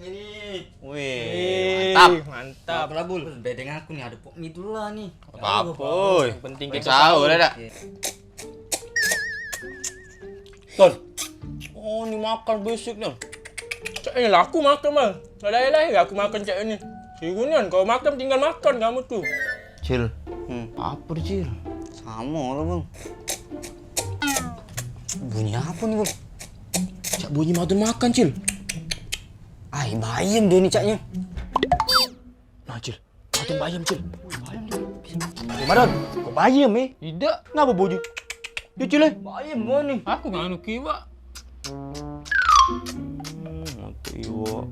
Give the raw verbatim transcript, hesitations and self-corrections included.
Ini. Wih, mantap. Mantap. Apa lah, Bul? Bedeng aku nih, ada pok mie dulu lah nih. Apa-apa, oi. Yang penting kita sahur, dah. Ton. Oh, ni makan besok, Ton. Cak ini lah aku makan, Bang. Lah, lah, lah, aku makan cak ini. Sirunian, kau makan, tinggal makan kamu tuh. Cil. Hmm. Apa tuh, Cil? Sama lah, Bang. Bunyi apa nih, Bang? Cak bunyi madun makan, Cil. Ai, bayam dia ni caknya. Nah, Cil. Madun bayam, Cil. Madun, kau bayam, eh? Tidak. Ngapa bunyi? Dia, Cil, eh? Bayam kau ni. Aku nganu kiwak. Hmm, mati iwak.